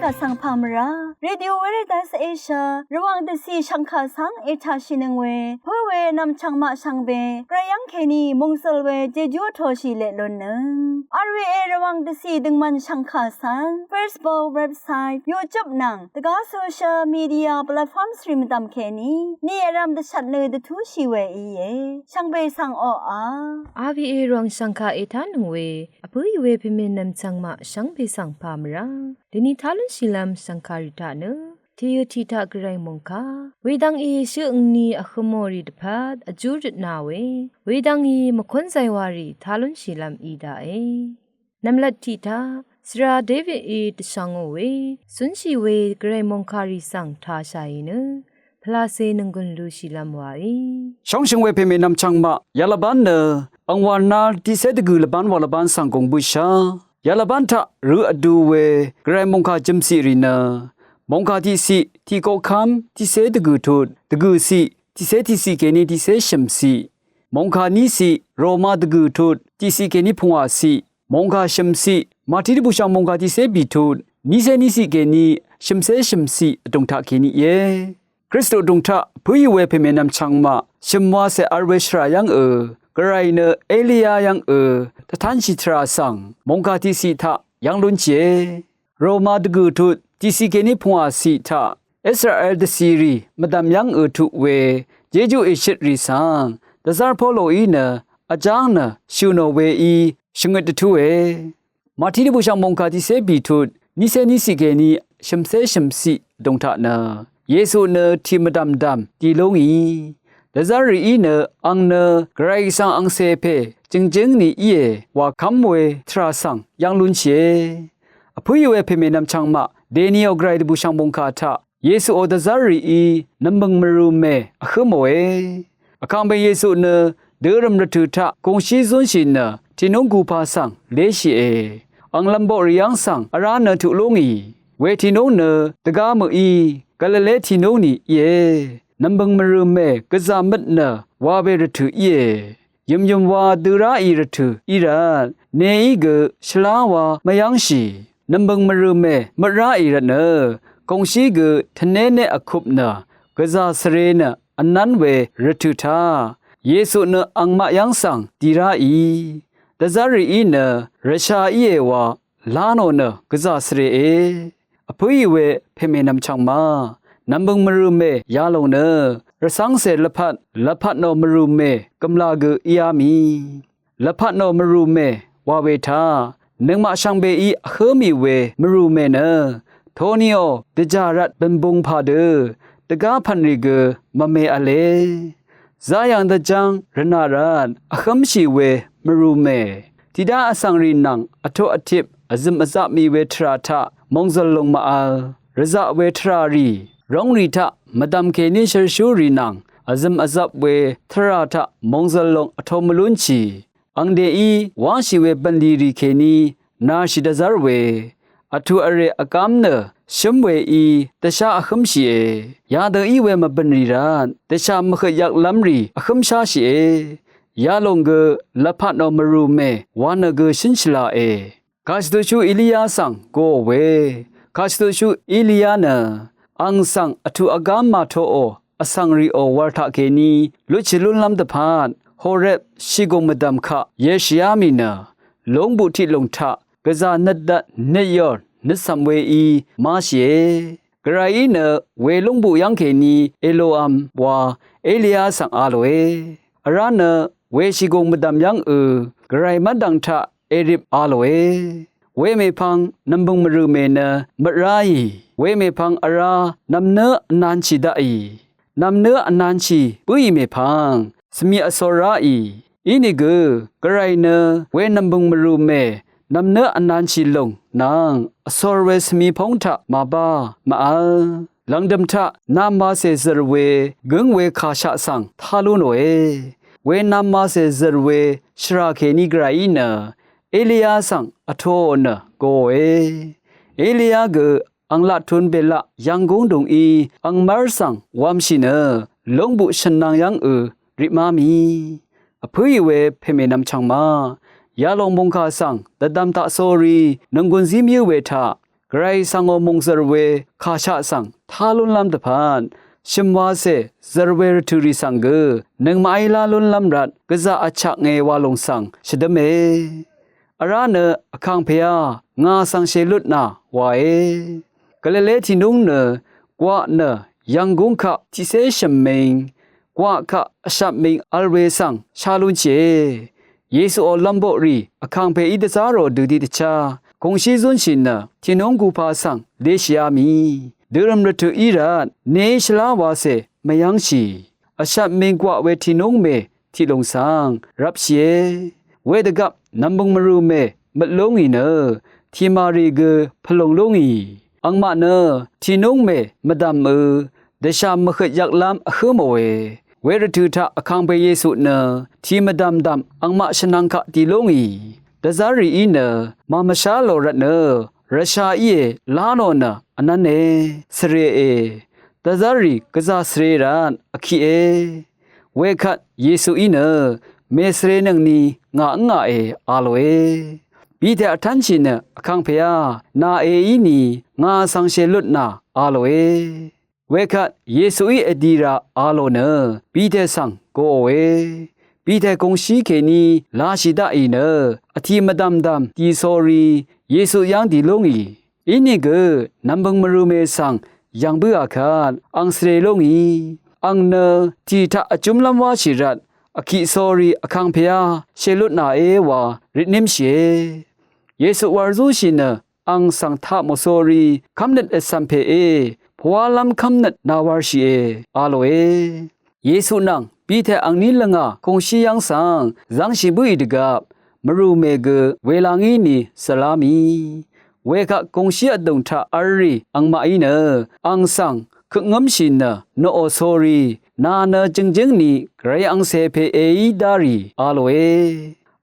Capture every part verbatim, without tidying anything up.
Vsvng pà mvrá Radio Veritas Asia Rvwàng dvcì shvngkà svng ètàshìnøng we pǿ we nv̀mchv̀ng maq shvngbe gvray yv́ng kèní mòngsøl we jejú vtōshì leq lunnøng. R V A Rvwàng dvcì døngmvn shvngkà svng Facebook, website, YouTube nvng dvgá social media platforms rì mvdv̀m kèní ni vrv̄m dvshvt nø dvtúshì we íe. Shvngbe svng oqà R V A Rvwàng shvngkà ètánøng we vpǿì we pèmè nv̀mchv̀ng maq shvngbe svng pà mvrá dvni tá lúnshìlv́m shv̀ngkàrì taq nø tèyø tiq taq gvray mòngkà wedvng í shøqngni vhø̄mò rì dvpvt vjú røtna we wedvng í mvkónzay warì tá lúnshìlv́m í daqe. Nv̀mlat tiq taq svra Davidí dvshvngò we cúnshì we gvray mòngkàrì svng tāshàì nø pvlacè nònggùn lushìlv́m wae. Shóngshøng we pèmè nv̀mchv̀ng maq yalvbán nø angwà nal tiqcé dvgø̀ lvbán wà lvbán svng gùng bǿshá yalvbán taq rø vdu we gvray mòngkà jø̀mciq rì nø mòngkà tiqciq tiqkoqkv́m tiqcé dvgø̀ tut dvgø̀ciq tiqcé tiqciq kèní tiqcé shø̀mciq, mòngkà níciq Roma dvgø̀ tut tiqciq kèní pungwàciq, mòngkà shø̀mciq Màtí dvbùshv̀ng mòngkà tiqcé bìtut nícé níciq kèní shø̀mcé shø̀mciq vdùng taq kèní íe. Kristu vdùng taq vpǿì we pèmè nv̀mchv̀ng maq shø̀m wacè vl we shvrà yv́ngø gvray nø Eliya yv́ngø dvtánshì tvrà svng mòngkà tiqciq taq yv́ng lúnshìe. Roma dvgø̀ tut tiqciq kèní pungwàciq taq Israel dvcìrì mvdv̀m yv́ngø tuq we jejú èshøtrì svng dvzv́r Poloí nø vjáng nø shø̀ nò weí shvngøt dvtúe. Màtí dvbùshv̀ng mòngkà tiqcé bìtut nícé níciq kèní shø̀mcé shø̀mciq vdùng taq nø Yesu nø tì mvdv̀mdv̀m dì lúngì dvzv́r rìí nø ang nø gvray svng angcè pè jø̀ngjǿng ni íe wà kv́m we tvrà svng yv́ng lúnshìe. Vpǿì we pèmè nv̀mchv̀ng maq dèniò gvray dvbùshv̀ng mòngkà taq Yesuò dvzv́r rìí nv̀mbø̀ng mvrø̀mè vhǿmòe. Vkàngpè Yesu nø dørø̀m rvtø̀ taq kòngshí zúnshì nø tìnúng gupā svng léshìe. Ang lv̀mboqrì yv́ng svng vrá nø tuq lúngì we tìnúng nø dvgá mø̀í Galile tìnúng ni íe. Nv̀mbø̀ng mvrø̀mè gvzà møt nø wa we rvtø̀ íe. Yø̀myø̀m wa dø ráì rvtø̀ í rvt neí gø shvlá wa mvyv́ngshì. Nv̀mbø̀ng mvrø̀mè møt ráì rvt nø kòngshí gø tvnéné vkup nø gvzà svre nø vnv́n we rvtø̀ taq Yesu nø angmaq yv́ng svng dì ráì dvzv́r rìí nø rvsha íe wa lá nò nø gvzà svre e. Vpǿì we pèmè nv̀mchv̀ng ma nv̀mbø̀ng mvrø̀mè yalòng nø rvcv́ngcè lvpat lvpat nò mvrø̀mè gv̀mlà gø íá mì. Lvpat nò mvrùmè wa we taq nøngmaq shvngbeí vhǿ mì we mvrùmè nø toniò dvjà rvt bø̀nbung pà dø dvgá pv̀nrì gø mvme v̄le. Zayv̀ng dvjv́ng rvnà rvt vhǿmshì we mvrùmè tiqdá vsvngrì nvng vtoq vtip vzø̀m vzap mì we tvrà taq mòngzø̀l lùng màvl. Rvzaq we tvràrì róngrì taq mvdv̀m kèní shølshúrì nvng vzø̀m vzap we tvrà taq mòngzø̀l lùng vtōm mvlúnshì. Angdeí wáshì we bv̀nlì rì kèní nashì dvzv́r we vtù vrè vgám nø shǿm weí dvshá vhǿmshìe. Yadø í we mvbø̀nrì rvt dvshà mvhøt yvklv́mrì vhǿmsháshìe. Yalòng gø lvpat nò mvrùmè wa nø gø shǿn shvlàe. Kàshvtutshú Eliya svng goò we. Kàshvtutshú Eliya nø ang svng vtù vgám màtoqò vsvng rìò wv̀r taqkèní lutshì lúnlv́m dvpvt Horep shìgùng mvdv̀m kaq yeshìá mì nø lóngbuq tiqlùng taq gvzà nøt dvt nøt yòr nøt cv̀m weí máshìe. Gvrayí nø we lúngbuq yv́ng kèní Eloam wa Eliya svng a lòe. Vrá nø we shìgùng mvdv̀m yv́ng ø gvray mv́tdv̀ng taq èrip a lòe. Wemèpvng nv̀mbø̀ng mvrø̀mè nø møt ráì. Wemèpvng vrá nv̀mnǿ vnanshì daqì. Nv̀mnǿ vnanshì bǿì mèpvng svmi vsor ráì. Inìgø gvray nø we nv̀mbø̀ng mvrùmè nv̀mnǿ vnanshì lùng nvng vsor we svmi póng taq màbá màvl. Lv̀ngdø̀m taq namacè zø̀r we gǿng we kàshaq svng tá lú nòe. We namacè zø̀r we shvrà kèní gvrayí nø Eliya svng vtoò nø goòe. Eliya gø ang laqtun belaq yv̀nggúng dùngí angmv́r svng wv̄mshì nø lóngbuq shø̀nnvng yv́ng ø ripmá mì. Vpǿì we pèmènvm chv̀ngma yalòng mòngkà svng dvdvm taqsórí nònggùn zí mvyǿ we taq Gvray svng ò mòngzø̀r we kàshaq svng tá lúnlv́m dvpvt shø̀m wacè zø̀r we rvtø̀ rì svng gø nøngmaqí lá lúnlv́m rvt gvzà vchaknge wa lòng svng shvdǿme. Vrá nø vkàngpèá ngà svng shèlutnà wae. Galile tìnúng nø gwaq nø yv̀nggúng kaq tiqcé shø̀mming, gwaq kaq vshvpming vl we svng shá lúnshìe. Yesuò lv̄mboqrì vkàngpèí dvzá rò dø tiqdvchá gùngshí zúnshì nø tìnúng gupā svng leshìá mì dørø̀m rvtø̀ í rvt neí shvlá wacè mvyv́ngshì. Vshvpming gwaq we tìnúng mè tiqlùng svng rvpshìe. Wedvgvp nv̀mbø̀ng mvrù mè møt lú ngì nø tìmàrì gø pvlùng lú ngì. Angmaq nø tìnúng mè mvdv̀mø dvshà mvhøt yvklv́m vhǿ mòe. Wervtø̀ taq vkàngpè Yesu nø tì mvdv̀mdv̀m angmaq shvnvng kaq dì lú ngì. Dvzv́rrìí nø màmvshá lò rvtnø rvsha íe lá nò nø vnv́ne svrèe. Dvzv́rrì gvzà svre rvt vkiqe. Wekvt Yesuí nø mèsvrenøngni ngà ǿngàe a lòe. Bite vtv́nshì nø vkàngpèá nà èíni ngà svng shèlutnà a lòe. Wekvt Yesuí vdi ra a lò nø Bite svng goòe. Bite gungshí kèní lashì daqì nø vtì mvdv̀mdv̀m dì sori Yesu yv́ng dì lú ngì. Inìgø nv̀mbø̀ng mvrùmè svng yv̀ng bǿà kvt ang svre lú ngì. Ang nø tì taq vjúmlv́m wáshì rvt vkiq sori vkàngpèá shèlutnàé wa rvtnímshìe. Yesu wàrzúshì nø ang svng taq mò sori kv́mnøt vcv̀m pèé pvwálv́m kv́mnøt nàwārshìe a lòe. Yesu nvng Bite angní lvngà kungshí yv́ng svng zv́ngshì bǿì dvgvp mvrùmè gø wela ngíni svlá mì. Wekvt kungshí vdùng taq v̄l rì angmaqí nø ang svng køkngǿmshì nø noqò sori nà nø jø̀ngjǿng ni gvray angcè pè èí dá rì a lòe.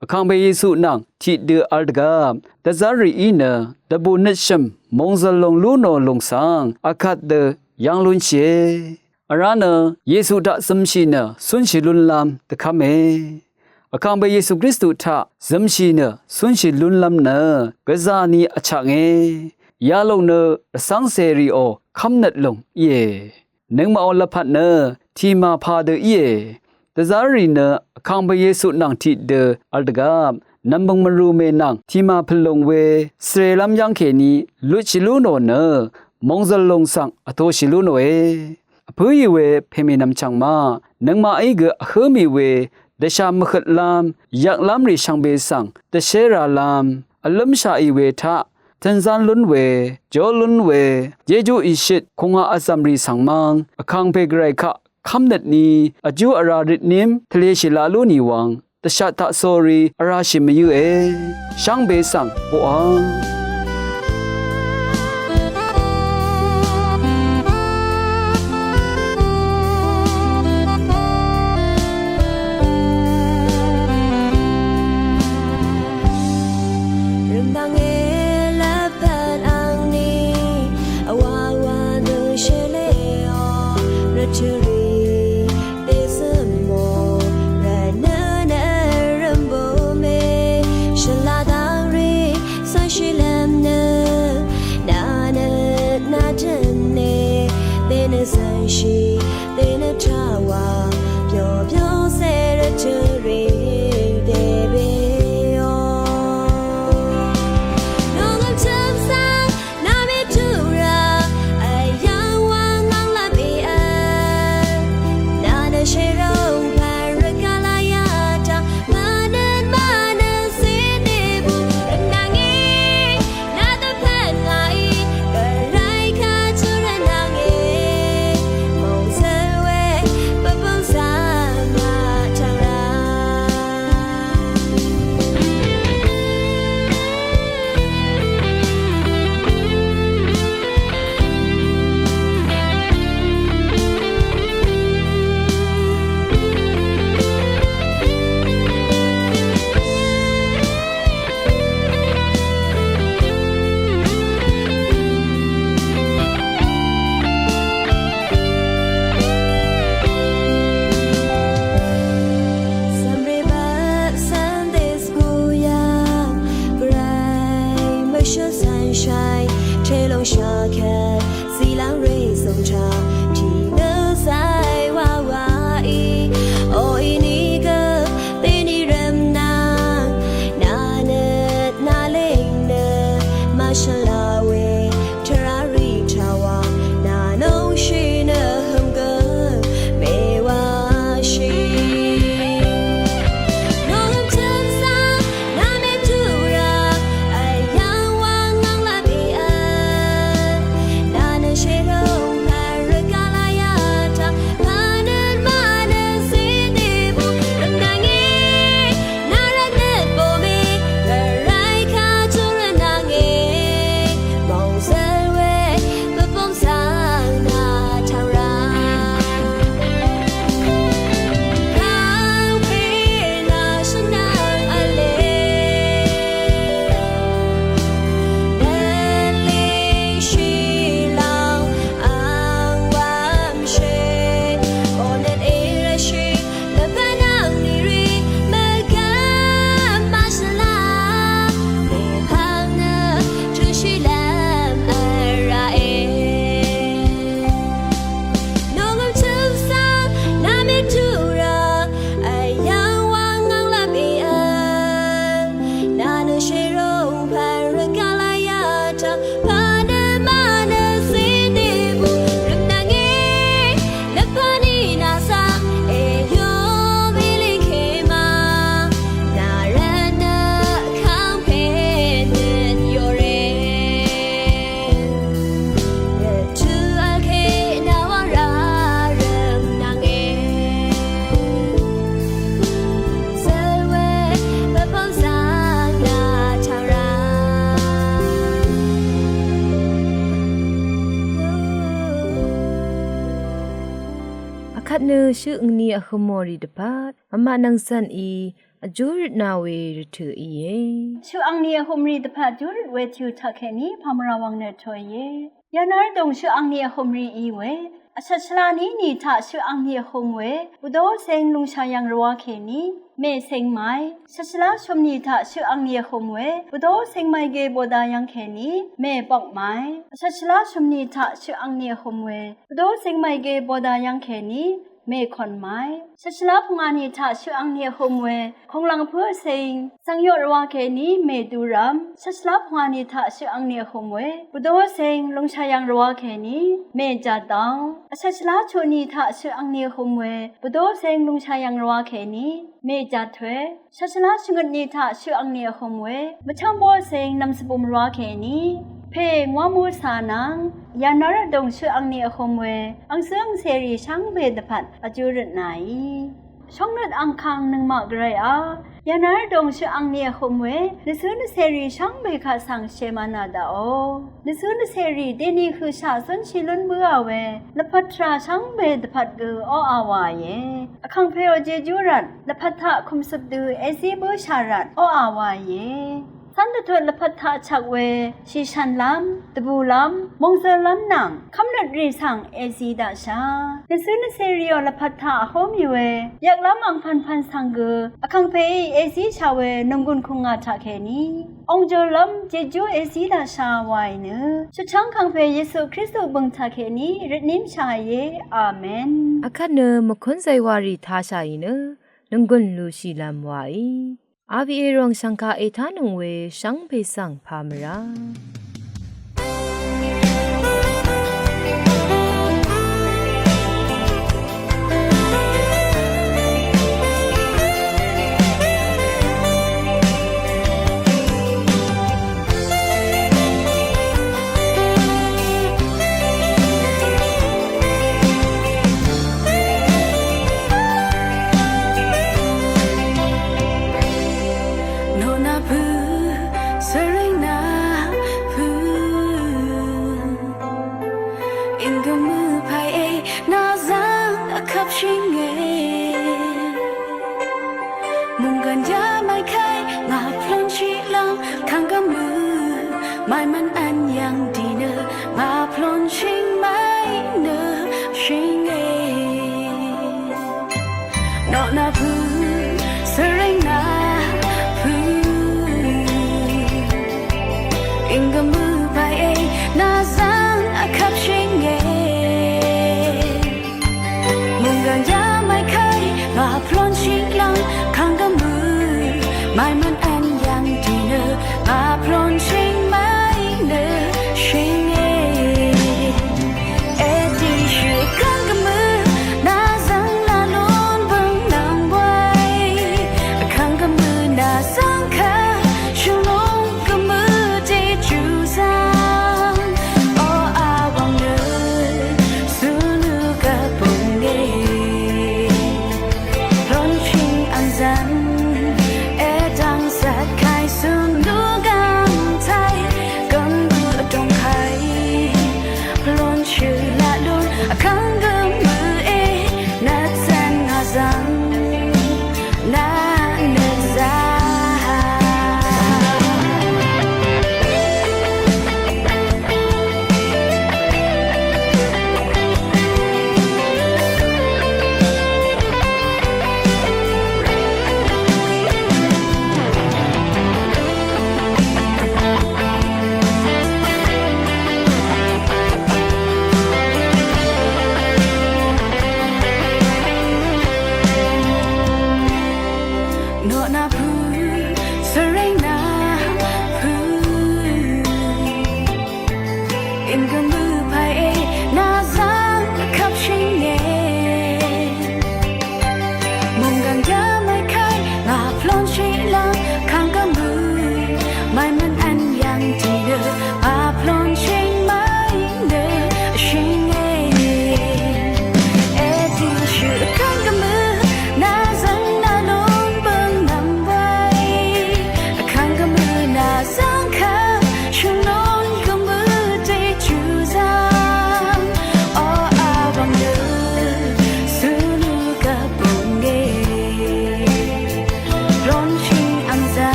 Vkàngpè Yesu nvng tiqdø v̄l dvgvp dvzv́rrìí nø dvbù nøtshø̀m mòngzø̀l lòng lú nò lùng svng akvt dø yv́ng lúnshìe. Vrá nø Yesu taq zømshì nø cúnshì lúnlv́m dvkv́me. Vkàngpè Yesu Kristu taq zømshì nø cúnshì lúnlv́m nø gvzà ni vchaknge. Yalòng nø rvcv́ngcèrìò kv́mnøt lùng íe. Nøngmaqò lvpat nø tìmà pà dø íe. Dvzv́rrì nø vkàngpè Yesu nvng tiqdø v̄l dvgvp nv̀mbø̀ng mvrùmè nvng tìmà pvlùng we svrelv́m yv́ng kèní lutshì lú nò nø mòngzø̀l lùng svng vtoshì lú nòe. Vpǿì we pèmì nvmchv̀ng maq nøngmaqí gø vhǿ mì we dvshà mvhøtlv́m yvklv́m rì shvngbe svng dvshéralv́m vlǿmshaqì we taq tø̄nzán lún we, jó lún we, jejú ìshøt kùngaq vzv̀mrì svng mv́ng vkàngpè gvray kaq kv́mnøt ni vjú vrā røtním tvleshì laq lú nì wvng dvshat taq sórí vrāshì mvyǿe. Shvngbe svng oqv́ng rø̀mdv̀nge lvpat angni vwàwà dø shvlēò rvtø̀rì dèzø̀mò rvtnø nø rv̀mbø̀me shvlá dv̀ngrì svshìlv́m Chakvt zìlv́ng rè zòngchá tì nø záy wàwàí. Oqí nìgø bèní rv̀mnvng nà nøt nà leng nø màshvla we tvrá rì tàwà nà nòngshì nø hø̀m gø mèwàshì. Vkvt nø shøq angni vhø̄m mòrì dvpvt vmaq nvngzv̀n í vjú røtna we rvtø̀ íe. Shøq angni vhø̄m rì dvpvt vjú røt we tø̀ taqkèní pàmvrà wvng nø tø̀ íe. Yànár dòng shøq angni vhø̄m rì í we vshvt shvlá ní nì taq shøq angni vhø̄m we bvdó ceng lùngshà yv̀ng rvwá kèní mè ceng màí. Vshvt shvlá shø̀m nì taq shøq angni vhø̄m we bvdó ceng màí gø bòda yv̀ng kèní mè bvk màí. Vshvt shvlá shø̀m nì taq shøq angni vhø̄m we bvdó ceng màí gø bòda yv̀ng kèní mè kòn màí. Vshvt shvlá pvngà nì taq shøq angni vhø̄m we kònglv̀ng pǿ ceng zv̀ng yoq rvwá kèní mè dúrv̀m. Vshvt shvlá pvngà nì taq shøq angni vhø̄m we bvdó ceng lùngshà yv̀ng rvwá kèní mè jàdv̀ng. Vshvt shvlá chuq nì taq shøq angni vhø̄m we bvdó ceng lùngshà yv̀ng rvwá kèní mè jàtwe. Vshvt shvlá shvngøt nì taq shøq angni vhø̄m we mvchv́ng bó ceng nv̀m svbùm rvwá kèní pè ngwá mú cà nvng yànár dòng shøq angni vhø̄m we angcǿ angcèrì shvngbe dvpvt vjú røtnaí. Shóngnøt angkang nøngmaq gvrayá, yànár dòng shøq angni vhø̄m we nvcǿ nvcèrì shvngbe kaq svng shèmana daqò. Nvcǿ nvcèrì dèni høqshaq zúnshì lún bǿà we lvpat tvrà shvngbe dvpvt gø oqà wàìe. Vkàngpèò jejú rvt lvpat taq kùmcøp dø èzí bǿshà rvt oqà wàìe. Cv́n dvtut lvpat taq chvk we shìshv̀nlv́m, dvbùlv́m, mòngzøllv́m nvng kv́mnøt rì svng èzí daqshà. Nvcǿ nvcèrìò lvpat taq vhó mì we yvklv́m angpv̀npv̀n svng gø vkàngpèí èzíshà we nònggùn kùngà taqkèní òngjø̀lv́m jejú èzí daqshà wàì nø shvchv́ng kàngpè Yesu Kristu bø̀ng taqkèní rvtnímshàìe. Amen. Akvt nø mvkún zaywàrì tashàì nø nònggùn lùshìlv́m wàì. R V A ròng shv̀ngkaq ètánøng we shvngbe svng pàmvrá. Noqnapø̄, svríngnapø̄, ínggø mø̀pàìe, nà zvng vkvp shìnge. Mungkàn yamai kàí ngà plonshì lv́m kàngkà mø̀, màí mvn vn yv̀ng dì nø ngà plonshì màí nø shìnge. Noqnapø̄, svríngnapø̄, ínggø mø̀pàìe, nà zvng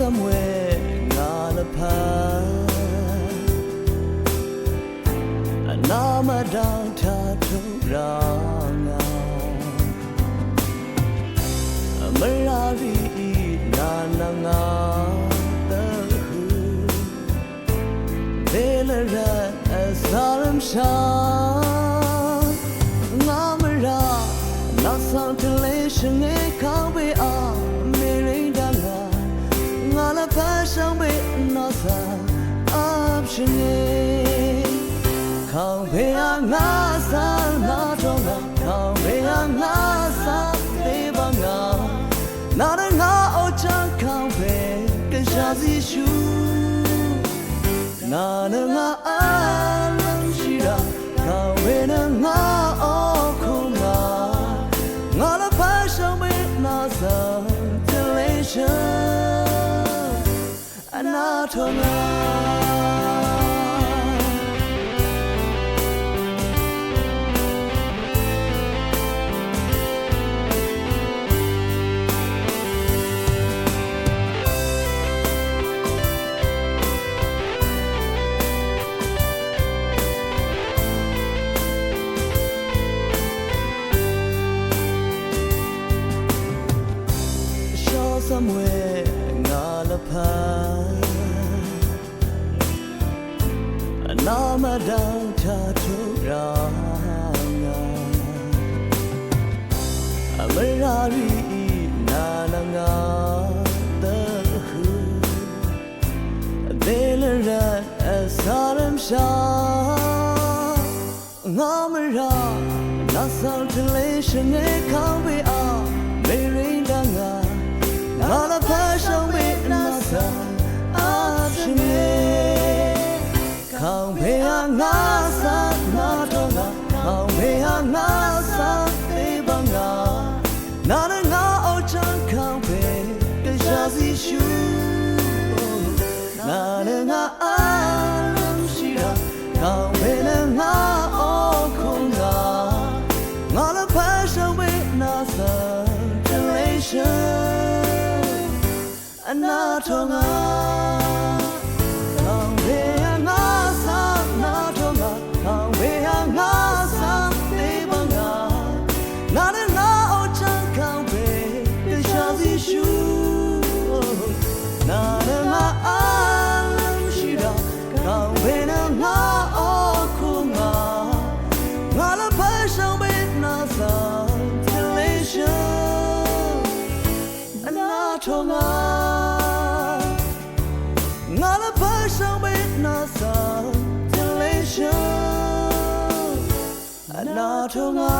Vsvm we ngà lvpat vnà mvdv̀ng taq tuq rvngà mvrà rìí nà nvngà dvhø Vlvrat vsvlvmshà ngà mvrà nà svng tvlé shvngé kàngpè a mèrìng dvngà ngà lvpat shvngbe nà svng vp shvngé kàngpè a ngà svng nà tongà kàngpè a ngà svng dvbvngà nà dvngà ochvng kàngpè gvshà zíshú Nà nø ngà vlv́m shì rà kàwé nø ngà ó kùngà ngà lvpv́ shvngbe nà svng tvleshø vnà tongà Shawsam we ngà lvpat nà mvdv̀ng taq tuq rvngà mvrà rìí nà lvngà dvhø dèlv́m rvt vsvlv́m shà ngà mvrà nà svng tvleshø ngé kàngpè a mèrìng dvngà ngà lvpv́ shvngbe nà svng vp shvngé kàngpè a ngà svng nà tongà kàngpè a ngà svng dvbvngà nà nø ngà ó chvng kàngpè gvshà zíshú nà nø ngà vlv́m shì rà kàngpè nø ngà ó kùngà ngà lvpv́ shvngbe nà svng tvleshø vnà tongà kàngpè a ngà svng nà tongà kàngpè a ngà svng dvbvngà nà nø ngà ó chvng kàngpè gvshà zíshú nà nø ngà vlv́m shì rà kàngpè nø ngà ó kùngà ngà lvpv́ shvngbe nà svng tvleshø vnà tongà ngà lvpv́ shvngbe nà svng tvleshø vnà tongà